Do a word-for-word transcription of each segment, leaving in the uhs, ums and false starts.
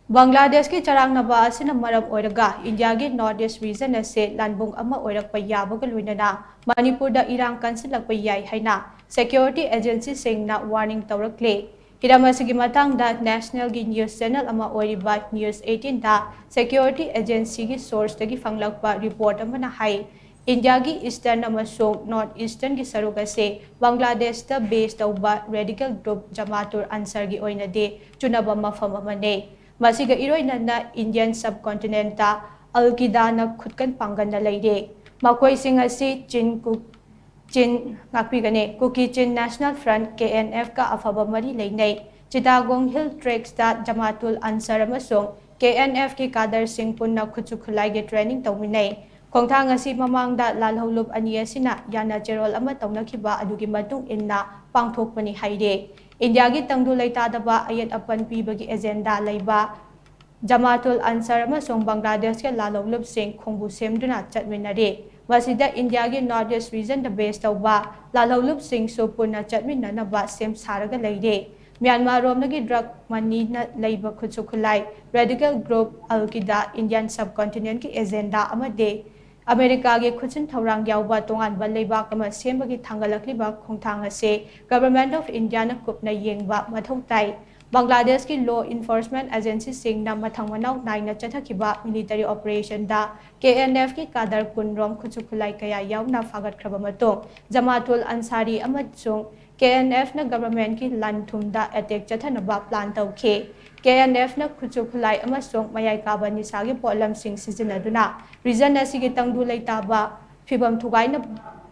ꯕꯪꯒ꯭ꯂꯥꯗꯦꯁꯀꯤ ꯆꯔꯥꯡꯅꯕ ꯑꯁꯤꯅ ꯃꯔꯝ ꯑꯣꯏꯔꯒ ꯏꯟꯗꯤꯌꯥꯒꯤ North East region ꯑꯁꯤ ꯂꯥꯟꯕꯨꯡ ꯑꯃ ꯑꯣꯏꯔꯛꯄ ꯌꯥꯕꯒ ꯂꯣꯏꯅꯅ ꯃꯅꯤꯄꯨꯔꯗ ꯏꯔꯥꯡ ꯀꯟꯁꯤꯜꯂꯛꯄ ꯌꯥꯏ ꯍꯥꯏꯅ security agencyꯁꯤꯡꯅ warning ꯇꯧꯔꯛꯂꯤ꯫ ꯍꯤꯔꯝ ꯑꯁꯤꯒꯤ ꯃꯇꯥꯡꯗ nationalꯒꯤ news channel ꯑꯃ ꯑꯣꯏꯔꯤꯕ News eighteenꯗ security agencyꯒꯤ sourceꯇꯒꯤ ꯐꯪꯂꯛꯄ report ꯑꯃꯅ ꯍꯥꯏ, ꯏꯟꯗꯤꯌꯥꯒꯤ eastern ꯑꯃꯁꯨꯡ north easternꯒꯤ ꯁꯔꯨꯛ ꯑꯁꯤ ꯕꯪꯒ꯭ꯂꯥꯗꯦꯁꯇ base ꯇꯧꯕ radical group ꯖꯃꯥꯇꯨꯔ ꯑꯟꯁꯔꯒꯤ ꯑꯣꯏꯅꯗꯤ ꯆꯨꯅꯕ ꯃꯐꯝ ꯑꯃꯅꯤ꯫ ꯃꯁꯤꯒ ꯏꯔꯣꯏꯅꯅ Indian subcontinentꯇ ꯑꯜ ꯀꯤꯗꯥꯅ ꯈꯨꯠꯀꯟ ꯄꯥꯡꯒꯟꯅ ꯂꯩꯔꯤ꯫ ꯃꯈꯣꯏꯁꯤꯡ ꯑꯁꯤ ꯆꯤꯟ ꯀꯨ-, ꯆꯤꯟ, ꯉꯥꯛꯄꯤꯒꯅꯤ, ꯀꯨꯀꯤ ꯆꯤꯟ National Front, KNFꯀ ꯑꯐꯕ ꯃꯔꯤ ꯂꯩꯅꯩ꯫ ꯆꯤꯇꯥꯒꯣꯡ Hill Tracksꯇ ꯖꯃꯥꯇꯨꯜ ꯑꯟꯁꯔ ꯑꯃꯁꯨꯡ KNFꯀꯤ cadreꯁꯤꯡ ꯄꯨꯟꯅ ꯈꯨꯠꯁꯨ ꯈꯨꯠꯂꯥꯏꯒꯤ training ꯇꯧꯃꯤꯟꯅꯩ꯫ ꯈꯣꯡꯊꯥꯡ ꯑꯁꯤ ꯃꯃꯥꯡꯗ ꯂꯥꯜꯍꯧꯂꯨꯞ ꯑꯅꯤ ꯑꯁꯤꯅ ꯌꯥꯅ ꯆꯦꯔꯣꯜ ꯑꯃ ꯇꯧꯅꯈꯤꯕ ꯑꯗꯨꯒꯤ ꯃꯇꯨꯡ ꯏꯟꯅ ꯄꯥꯡꯊꯣꯛꯄꯅꯤ ꯍꯥꯏꯔꯤ꯫ ꯏꯟꯗꯤꯌꯥꯒꯤ ꯇꯪꯗꯨ ꯂꯩꯇꯥꯗꯕ ꯑꯌꯦꯠ ꯑꯄꯟ ꯄꯤꯕꯒꯤ agenda ꯂꯩꯕ ꯖꯃꯥꯇꯨꯜ ꯑꯟꯁꯔ ꯑꯃꯁꯨꯡ ꯕꯪꯒ꯭ꯂꯥꯗꯦꯁꯀꯤ ꯂꯥꯜꯍꯧꯂꯨꯞꯁꯤꯡ ꯈꯣꯡꯕꯨ ꯁꯦꯝꯗꯨꯅ ꯆꯠꯃꯤꯟꯅꯔꯤ꯫ ꯃꯁꯤꯗ ꯏꯟꯗꯤꯌꯥꯒꯤ North East regionꯗ base ꯇꯧꯕ ꯂꯥꯜꯍꯧꯂꯨꯞꯁꯤꯡꯁꯨ ꯄꯨꯟꯅ ꯆꯠꯃꯤꯟꯅꯅꯕ ꯁꯦꯝ ꯁꯥꯔꯒ ꯂꯩꯔꯤ꯫ ꯃ꯭ꯌꯥꯟꯃꯥꯔ ꯔꯣꯝꯗꯒꯤ drug moneyꯅ ꯂꯩꯕ ꯈꯨꯠꯁꯨ ꯈꯨꯠꯂꯥꯏ, radical group ꯑꯜ ꯀꯤꯗꯥ, Indian subcontinentꯀꯤ agenda ꯑꯃꯗꯤ ꯑꯃꯦꯔꯤꯀꯥꯒꯤ ꯈꯨꯠꯁꯤꯟ ꯊꯧꯔꯥꯡ ꯌꯥꯎꯕ ꯇꯣꯉꯥꯟꯕ ꯂꯩꯕꯥꯛ ꯑꯃ ꯁꯦꯝꯕꯒꯤ ꯊꯥꯡꯒꯠꯂꯛꯂꯤꯕ ꯈꯣꯡꯊꯥꯡ ꯑꯁꯤ Government of Indiaꯅ ꯀꯨꯞꯅ ꯌꯦꯡꯕ ꯃꯊꯧ ꯇꯥꯏ꯫ ꯕꯪꯒ꯭ꯂꯥꯗꯦꯁꯀꯤ law enforcement agencyꯁꯤꯡꯅ ꯃꯊꯪ ꯃꯅꯥꯎ ꯅꯥꯏꯅ ꯆꯠꯊꯈꯤꯕ military operationꯗ KNFꯀꯤ cadre ꯀꯨꯟ ꯔꯣꯝ ꯈꯨꯠꯁꯨ ꯈꯨꯠꯂꯥꯏ ꯀꯌꯥ ꯌꯥꯎꯅ ꯐꯥꯒꯠꯈ꯭ꯔꯕ ꯃꯇꯨꯡ, ꯖꯃꯥꯇꯨꯜ ꯑꯟꯁꯥꯔꯤ ꯑꯃꯁꯨꯡ KNFꯅ governmentꯀꯤ ꯂꯟ ꯊꯨꯝꯗ attack ꯆꯠꯊꯅꯕ plan ꯇꯧꯈꯤ꯫ KNFꯅ ꯈꯨꯠꯁꯨ ꯈꯨꯠꯂꯥꯏ ꯑꯃꯁꯨꯡ ꯃꯌꯥꯏ ꯀꯥꯕ ꯅꯤꯁꯥꯒꯤ ꯄꯣꯠꯂꯝꯁꯤꯡ ꯁꯤꯖꯤꯟꯅꯗꯨꯅ region ꯑꯁꯤꯒꯤ ꯇꯪꯗꯨ ꯂꯩꯇꯥꯕ ꯐꯤꯚꯝ ꯊꯨꯒꯥꯏꯅ,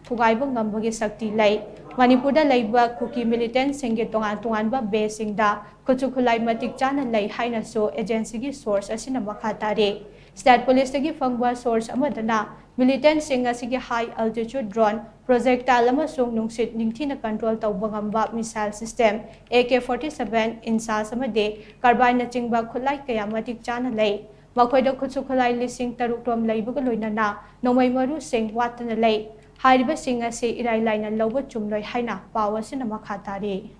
ꯊꯨꯒꯥꯏꯕ ꯉꯝꯕꯒꯤ ꯁꯛꯇꯤ ꯂꯩ꯫ ꯃꯅꯤꯄꯨꯔꯗ ꯂꯩꯕ ꯀꯨꯀꯤ militantꯁꯤꯡꯒꯤ ꯇꯣꯉꯥꯟ ꯇꯣꯉꯥꯟꯕ baseꯁꯤꯡꯗ ꯈꯨꯠꯁꯨ ꯈꯨꯠꯂꯥꯏ ꯃꯇꯤꯛ ꯆꯥꯅ ꯂꯩ ꯍꯥꯏꯅꯁꯨ agencyꯒꯤ source ꯑꯁꯤꯅ ꯃꯈꯥ ꯇꯥꯔꯤ꯫ State policeꯇꯒꯤ ꯐꯪꯕ source ꯑꯃꯗꯅ militantꯁꯤꯡ ꯑꯁꯤꯒꯤ high altitude drone, projectile ꯑꯃꯁꯨꯡ ꯅꯨꯡꯁꯤꯠ ꯅꯤꯡꯊꯤꯅ control ꯇꯧꯕ ꯉꯝꯕ missile system, AK forty seven, INSAS ꯑꯃꯗꯤ carbineꯅꯆꯤꯡꯕ ꯈꯨꯠꯂꯥꯏ ꯀꯌꯥ ꯃꯇꯤꯛ ꯆꯥꯅ ꯂꯩ꯫ ꯃꯈꯣꯏꯗ ꯈꯨꯠꯁꯨ ꯈꯨꯠꯂꯥꯏ ꯂꯤꯁꯤꯡ ꯇꯔꯨꯛ ꯔꯣꯝ ꯂꯩꯕꯒ ꯂꯣꯏꯅꯅ ꯅꯣꯡꯃꯩ ꯃꯔꯨꯁꯤꯡ ꯋꯥꯠꯇꯅ ꯂꯩ꯫ ꯍꯥꯏꯔꯤꯕꯁꯤꯡ ꯑꯁꯤ ꯏꯔꯥꯏ ꯂꯥꯏꯅ ꯂꯧꯕ ꯆꯨꯝꯂꯣꯏ ꯍꯥꯏꯅ ꯄꯥꯎ ꯑꯁꯤꯅ ꯃꯈꯥ ꯇꯥꯔꯤ꯫